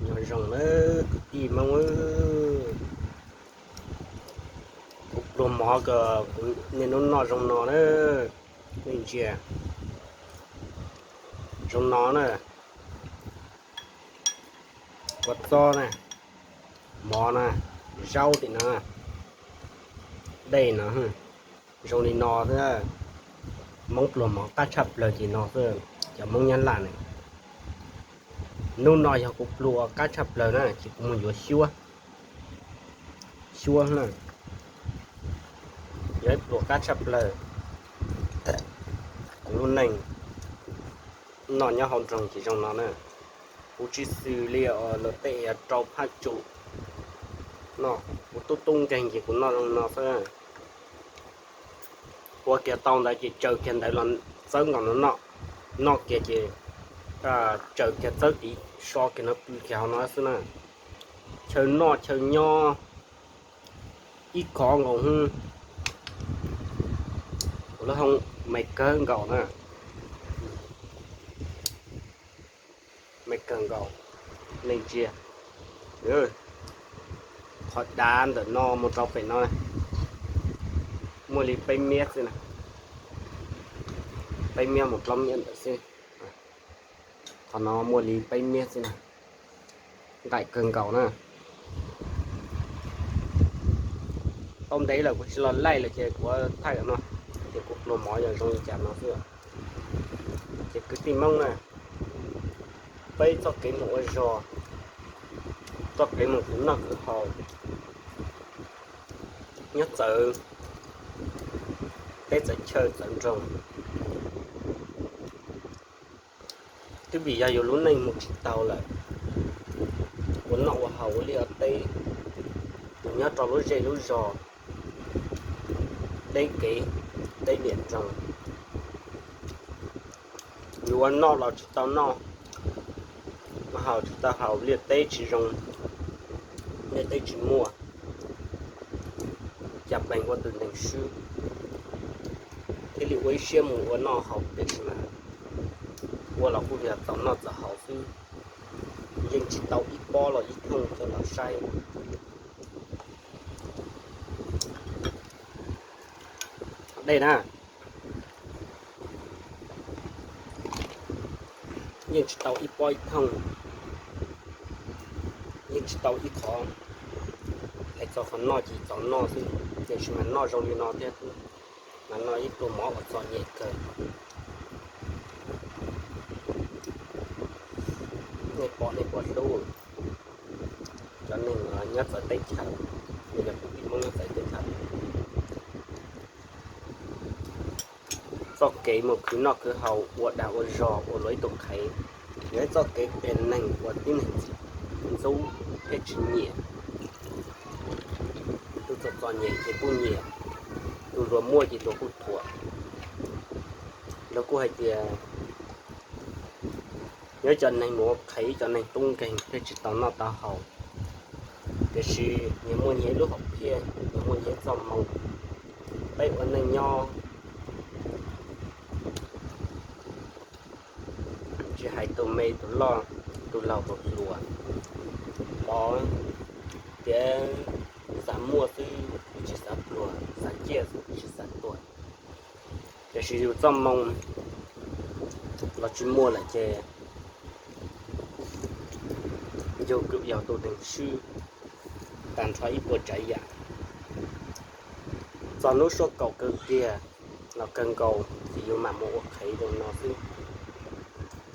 Nyob zoo na kwv tij Hmoob, kuv pluas mov kom kuv niaj hnub noj zoo no na. Nej ntsia, zoo no na, kua txob na, mov na, zaub tim no, dej no, zoo li no xwb. Hmoob pluas mov qab tshaj plaws ces no xwb, cov Hmoob Nyab Laj na. Hnub no yog kuv pluas qab tshaj plaws na ces kuv mus yuav xyuab, xyuab na, yog ib pluas qab tshaj plaws. Kuv lub neej noj nyob hauv nroog ces zoo no na. Kuv tsis xws li luag tej rau phaj tsum no, kuv tub tub nkeeg ces kuv noj zoo no xwb. Ua kiag tau ntawd ces tsaws kiag ntawd los txawb nkaus no noj, noj kiag ces tsaws kiag txawb tid so kiag no pw kiag hauv no xwb na. Chaw noj chaw nyob ib khov nkaus hwb, kuv lub hoob me kawg nkaus na, me kawg nkaus. Nej ntsia, qhov dav ntawm no mus rau pem no muaj li peb miab xwb na, peb miab mus plaub miab ntawm xwb. Qhov no muaj li peb miab xwb na, nqaim kawg nkaus na. Tau ntev lawm kuv tsis los laij lawm ces kuv thaij no, ces kuv pluas mov yog zoo li cas no xwb. Ces kwv tij Hmoob na, peb txoj kev mus ua zog, txoj kev mus khwv noj khwv haus nyob txawv teb txawv chaw txawv nroog, twb vim yog yus lub neej mus tsis taus lawm. Ua noj ua haus ua liaj ua teb, yus nyob rau lub zej lub zos, deb kev deb niam nroog, yus ua noj los tsis tau noj, ua haus tsis tau haus, liaj teb tsis zoo, liaj teb tsis muaj, cas plees ua tus neeg swb thiaj li ua ib siab mus ua noj haus, tiam sis mas ua los kuj yog txaus noj txaus haus xwb, yeej tsis tau ib pob los ib thooj coj los saib. Dej na, yeej tsis tau ib pob ib thooj, yeej tsis tau ib qho. Hais txog qhov noj ces txaus noj xwb, tiam sis mas noj zoo li no thiab, mas noj ib pluas mov uas txom nyem kawg. Nej pom nej puas hlub? Cov neeg nyob txawv teb chaws, yog kuv tij Hmoob nyob txawv teb chaws, txoj kev mus khwv noj khwv haus ua dag ua zog ua luag ib tug qhev, yog ib txoj kev qias neeg uas tib neeg tsis ntxub thiab tsis nyiam. Tus txom txom nyem ces kuj nyiam, tus luag muaj ces luag kuj thuam. Luag kuj hais tias nyob cov neeg mus ua qhev, cov neeg tub nkeeg thiaj tsis tau noj tau haus, tiam sis nyias muaj nyias ib lub hom phiaj, nyias muaj nyias ib txoj hmoo. Peb ua neej nyob, tsis hais tus me tus loj, tus laus tus hluas, pov tias xav muaj xwb tsis xav pluag, xav ciaj xwb tsis xav tuag. Tiam sis yus txoj hmoo los tsis muaj lawm ces yus kuj yog tus neeg swb tag nrho ib puas tsav yam. Txog hnub suab kaum kawg kiag los kawg nkaus ces yus mam mus ua qhev zoo no xwb.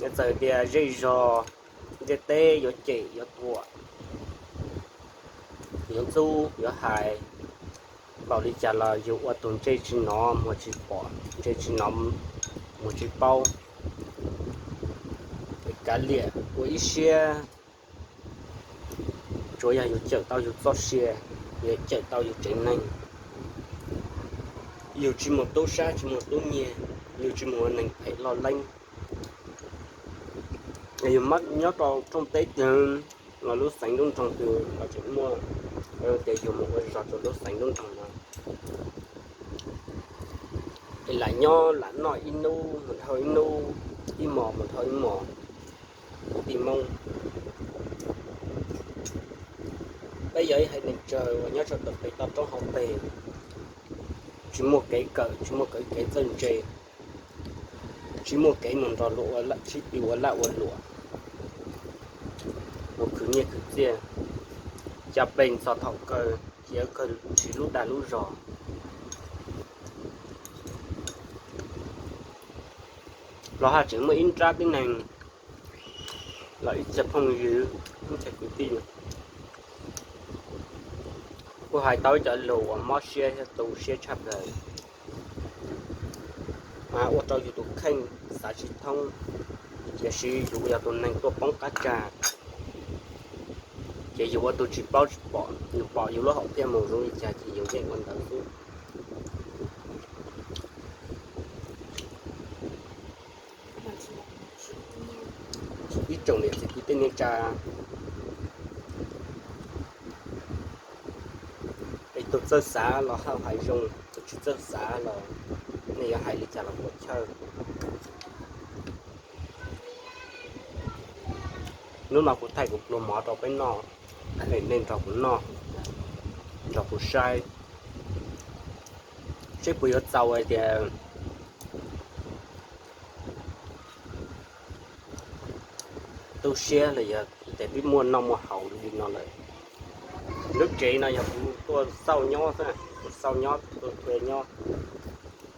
Yog txawm tias zej zog ntiaj teb yuav cem yuav thuam, yuav ntxub yuav hais npaum li cas los yus ua tus ntsej tsis hnov muag tsis pom, ntsej tsis hnov muag tsis paub. Kav liam ua ib siab, tsuav yog yus cawm tau yus txoj sia, yus cawm tau yus tsev neeg, yus tsis mus tub sab tsis mus tub nyiag, yus tsis mus ua neeg phem loj leeb. Yus nyob rau rooj teb twg los lub xeev lub nroog twg los tseem muaj tias yus mus ua zog rau lub xeev lub nroog no. Es lam nyob lam noj ib hnub mus dhau ib hnub, ib hmos mus dhau ib hmos, kwv tij Hmoob. Peb yog ib haiv neeg tsawg uas nyob rau tom pem toj roob hauv pes, tsis muaj kev kawm, tsis muaj kev txawj ntse, tsis muaj kev mus nrog luag ua, sib pib ua laj ua luam, mus khwv nyiaj khwv txiaj, cas pes txog thaum kawg cia kawg siv lub dag lub zog. Los haj tseem muaj ib nrab tib neeg los ib txhia phooj ywg, ib txhia kwv tij, kuj hais tau ib cov lus uas mob siab thiab tu siab tshaj plaws, mas ua rau yus tus kheej xav tsis thoob, tiam sis yus yog tus neeg tuaj poob qab tsag, ces yus ua tus tsis paub tsis pom, yus pom yus lub hom phiaj mus zoo li cas ces yus yeej ua ntawd xwb. Ib tsoom niam txiv kwv tij neej tsa, es tus txawj xav los haj hais zoo, tus tsis txawj xav los nej yuav hais li cas los puas chawj. Hnub no kuv thaij kuv pluag mov rau peb noj, es nej nrog kuv noj, nrog kuv saib, seb puas yuav txaus hais tias tu siab los yog tias twb muaj noj muaj haus li no lawm. Lub tsev no yog kuv tuaj xauj nyob xwb, kuv xauj nyob, tuaj thuê nyob,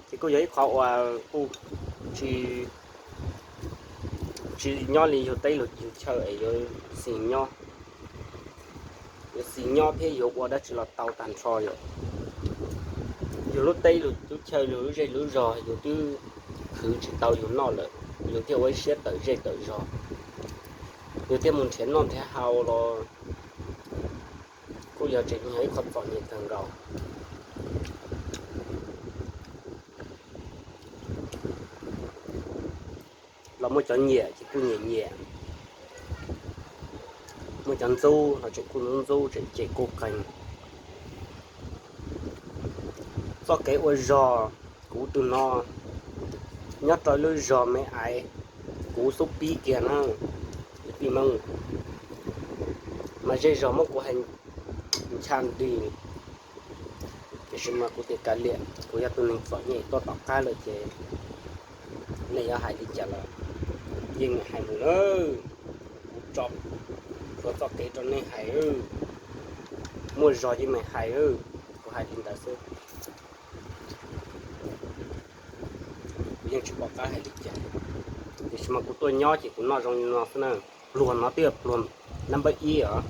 ces kuj yog ib qho uas kuj tsis, tsis nyob li yus teb yus chaw es yuav xis nyob, yuav xis nyob thiab yuav ua dab tsi los tau tag nrho yom. Yus lub teb yus lub chaw yus lub zej lub zog yus twb khwv tsis tau yus noj lawm, yus thiaj ua ib siab tawm zej tawm zog, yus thiaj mus nrhiav noj nrhiav haus los kuj yog tseem yog ib qho txom nyem kawg nkaus. Los muaj cov nyiam ces kuj nyiam nyiam, muaj cov ntxub los tseem kuj ntxub ntxub, tseem cem kuj qees. Txoj kev ua zog kuv tus no nyob rau lub zog me aiv, kuv xub pib kiag na, kwv tij Hmoob, mas zej zog muab kuv hais ncha nti, tiam sis mas kuv tias kav liam, kuv yog tus neeg txom nyem tuaj tom qab lawm ces nej yuav hais li cas los yeej meem hais mus lawm, kuv tso plhuav txoj kev rau nej hais, muaj zog yeej meem hais, kuv hais li ntawd xwb. Kuv yeej tsis pom qab hais li cas, tiam sis mas kuv tuaj nyob ces kuv noj zoo li no xwb na. Pluag no twb yog pluag number ib os,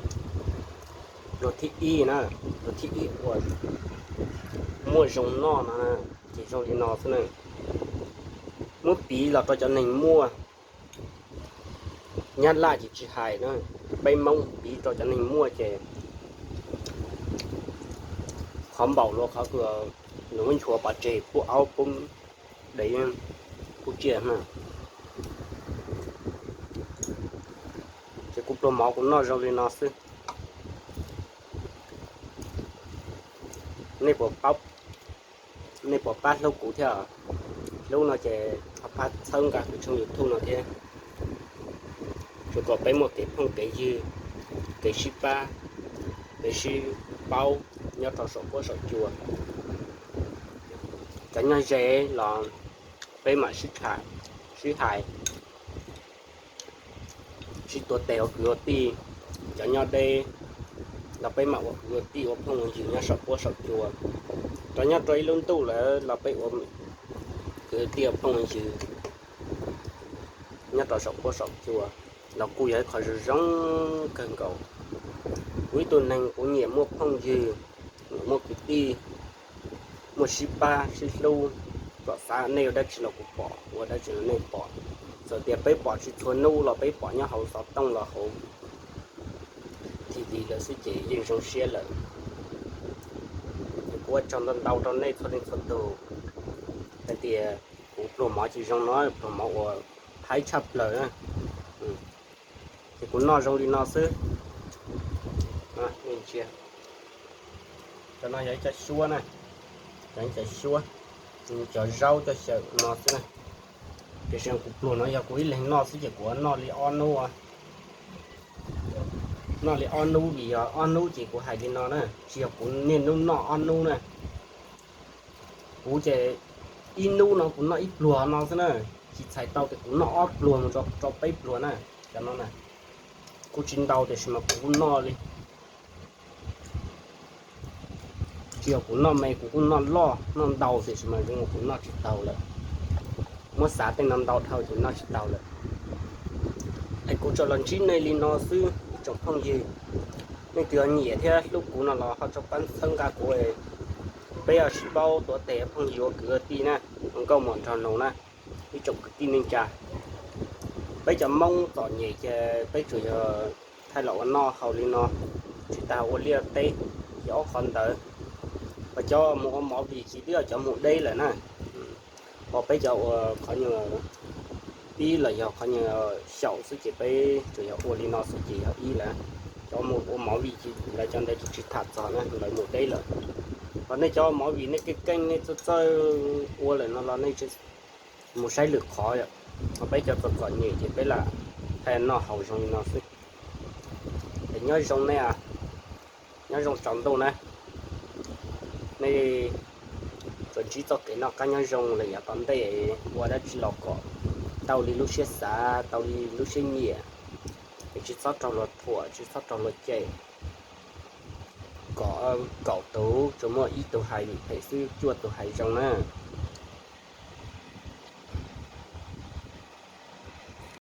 pluag thib ib na, pluag thib ib uas muaj zoo noj no, ces zoo li no xwb na. Muab piv los rau cov neeg muaj, Nyab Laj ces tsis hais na, peb Hmoob piv rau cov neeg muaj ces qhov npaum luag qhov, nws muab nchuav pov tseg pub aub pub dev pub tsiaj na. Ces kuv pluag mov kuv noj zoo li no xwb. Nej puas, nej puas pab hlub kuv thiab? Hlub no ces thov pab txhawb nqa kuv tshooj YouTube no thiab, kom peb muaj kev phooj kev ywg, kev sib pab, kev sib paub nyob rau saum huab saum cua. Cov nyob ze los peb mam sib tham, sib hais, sib tuav tes ua kwv ua tij. Cov nyob deb los peb mam ua kwv ua tij ua phooj ua ywg nyob saum huab saum cua. Cov nyob rau ib lub ntuj lawm los peb ua kwv ua tij ua phooj ua ywg nyob rau saum huab saum cua los kuj yog ib qho zoo zoo kawg nkaus. Kuv ib tug neeg kuv nyiam muaj phooj ywg, nyiam muaj kwv tij, muaj sib pab sib hlub, kom xav nej ua dab tsi los kuv pom, ua dab tsi los nej pom. Txawm tias peb pom tsis txhua hnub los peb pom nyob hauv xov tooj los hauv T V lawm xwb ces yeej zoo siab lawm. Kuv ua tsaug ntau ntau rau nej txhua leej txhua tus hais tias kuv pluag mov ces zoo no, pluag mov uas haib tshaj plaws na. Ces kuv noj zoo li no xwb. Cov no yog ib co xyuab na, cov ib co xyuab, cov zaub cov xyaw no xwb na. Tiam sis kuv pluag no yog kuv ib leeg noj xwb ces kuv noj li ob hnub. Noj li ob hnub, vim yog ob hnub ces kuv hais li no na, tsis yog kuv niaj hnub noj ob hnub na. Kuv ces ib hnub no kuv noj ib pluag no xwb na, tsis txhais tau tias kuv noj ob pluag mus rau peb pluag na. Cov no na, kuj tsis ntau tiam sis mas kuv kuj noj li. Tsis yog kuv noj me, kuv kuj noj loj noj ntau tiam sis mas zoo kuv noj tsis taus lawm. Muab xav tej no ntau dhau ces noj tsis taus lawm. Es kuv tsuas los ntsib nej li no xwb ib tsoom phooj ywg. Nej twg nyiam thiab hlub kuv no los ho tso pab txhawb nqa kuv. Peb ho sib paub tuav tes phooj ywg ua kwv ua tij na, ua nkauj muam nraug nus na, ib tsoom kwv tij neej tsa. Peb cov Hmoob txom nyem ces peb tsuas yog thaij los ua noj haus li no, tsis tas ua liaj teb, ces ob qhov ntawd. Ho cov mus ua movie ces twb yog cov mus deb lawm na. Ho peb cov ua qhov nyuag pib los yog qhov nyuag xyaum xwb ces peb tsuas yog ua li no xwb ces yog ib lawm. Cov mus ua movie ces lawv cov ntawd ces tsis tham txog na, lawv mus deb lawm. Ho nej cov movie nej keej keej nej txawj txawj ua lawm no los nej mus saib lwm qhov yom. Ho peb cov txom txom nyem ces peb lam thaij noj haus zoo li no xwb. Es nyob zoo nej, nyob zoo tsaus ntuj na. Nej tsuas ntsib txoj kev noj qab nyob zoo lawm yav tom ntej, ua dab tsi los kom tau li lub siab xav, tau li lub siab nyiam, es tsis txhob raug luag thuam, tsis txhob raug luag cem. Kom kaum tus tsuas muaj ib tug hais vim phem xwb, cuaj tus hais zoo na.